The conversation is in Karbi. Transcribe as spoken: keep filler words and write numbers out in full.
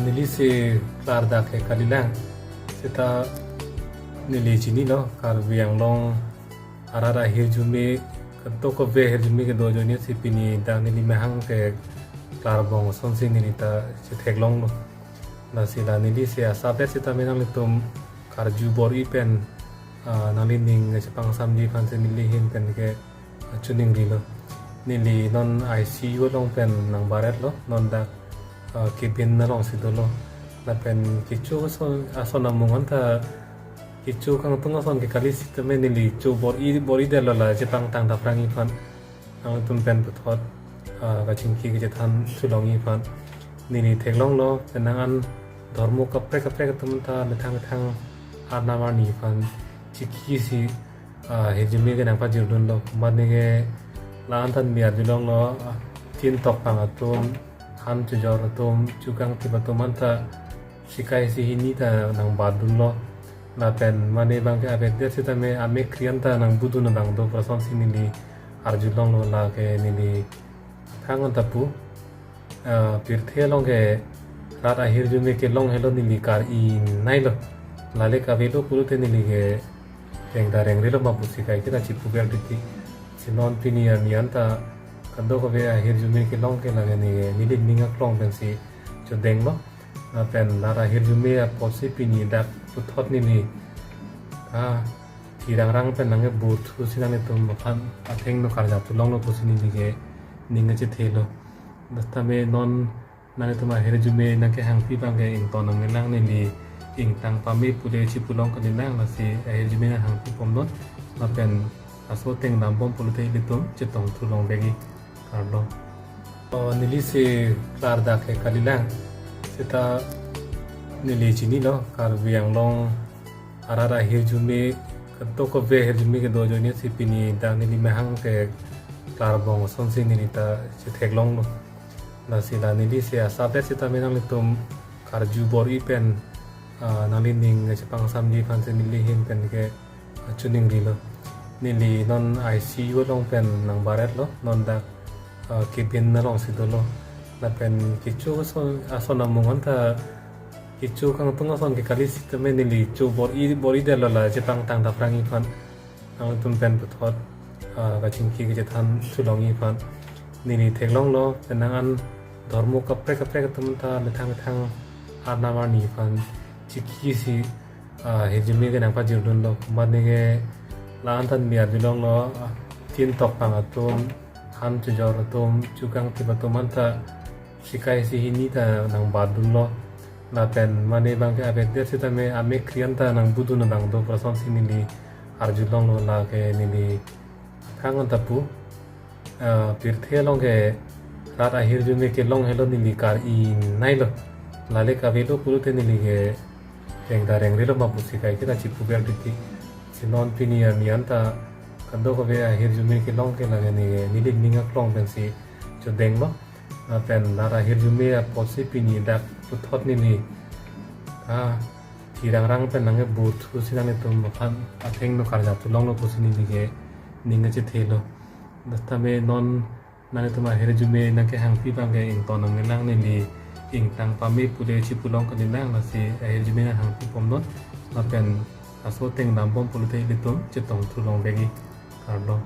Neli si klardak ke kalilang. Seta neli chinilo, Karbi Anglong arat ahirjume, kadokave ahirjume kedo ajoine si pini dak neli mahang ke klarbong asonsi neli ta chetheklonglo. Lasi la neli si asap-et sitame nanglitum karju bor-i pen, ah, nanglining chepangsamji aphan si neli ahin pen ke, ah, chuningrilo. Neli non I C U along pen nangbaretlo, non dak, ah, cabin alongsi dolo. Lapen kecho ason, ason amung anta kecho kangtung ason ke kali sitame neli cho bor-i, bor-idetlo la chepangtang daprangji aphan. Nanglitum pen puthot, ah, kachingki kachethan thulongji aphan. Neli theklonglo, penang an dhormo kaprek kaprek atum ta methang methang arnam arni aphan chikisi, ah, ahirjume ke nangpajirdunlo. Mane ke la-an ta neli arjulonglo, ah, tin tokpang atum, han chojor atum, chukangtip atum anta sikai si hini ta nangbatdunlo. Lapen mane abang ke avedetsi tame amek kri-an ta nangbudun abang do pu asonsi neli arjulonglo, lake neli thang anta pu. Ah, pirthe along ke rat ahirjume kelong helo neli kar-i nailo. Lale kavelo pulote neli ke rengda rengrelo ma pusi kaiketa chipuver titi. Si non pini arni anta kadokave ahirjume kelong ke lake neli, neli ning aklong pensi chodenglo. Lapen rat ahirjume apotsi pini dak puthot neli, ah, thirangrang pen nangkebur thusi nanglitum aphan athengno karjap thulonglo pusi neli ke ning kachethelo. Sitame non nanglitum ahirjume nangkehangpi abang ke ington nangnelang, neli ingtang pame pule chipulong kalilang, lasi ahirjume nanghangpi bomnon. Lapen laso ateng dambom pulote ilitum chetong thulong vekji, kardom. O, neli si klardak ke kalilang. Seta neli chinilo, Karbi Anglong arat ahirjume, kadokave ahirjume kedo ajoine si pini dak neli mahang ke klarbong asonsi neli ta chetheklonglo. Lasi la neli si asap-et sitame nanglitum karju bor-i pen, ah, nanglining chepangsamji aphan si neli ahin pen ke, ah, chuningrilo. Neli non I C U along pen nangbaretlo, non dak, ah, cabin alongsi dolo. Lapen kecho ason, ason amung anta kecho kangtung ason ke kali sitame neli cho bor-i, bor-idetlo la chepangtang daprangji aphan. Nanglitum pen puthot, ah, kachingki kachethan thulongji aphan. Neli theklonglo, penang an dhormo kaprek kaprek atum ta methang methang arnam arni aphan chikisi, ah, ahirjume ke nangpajirdunlo. Mane ke la-an ta neli arjulonglo, ah, tin tokpang atum, han chojor atum, chukangtip atum anta sikai si hini ta nangbatdunlo. Lapen mane abang ke avedetsi tame amek kri-an ta nangbudun abang do pu asonsi neli arjulonglo, lake neli thang anta pu. Ah, pirthe along ke rat ahirjume kelong helo neli kar-i nailo. Lale kavelo pulote neli ke rengda rengrelo ma pusi kaiketa chipuver titi. Si non pini arni anta kadokave ahirjume kelong ke lake neli, neli ning aklong pensi chodenglo. Lapen rat ahirjume apotsi pini dak puthot neli, ah, thirangrang pen nangkebur thusi nanglitum aphan athengno karjap thulonglo pusi neli ke ning kachethelo. Sitame non nanglitum ahirjume nangkehangpi abang ke ington nangnelang, neli ingtang pame pule chipulong kalilang, lasi ahirjume nanghangpi bomnon. Lapen laso ateng dambom pulote ilitum chetong thulong vekji, kardom.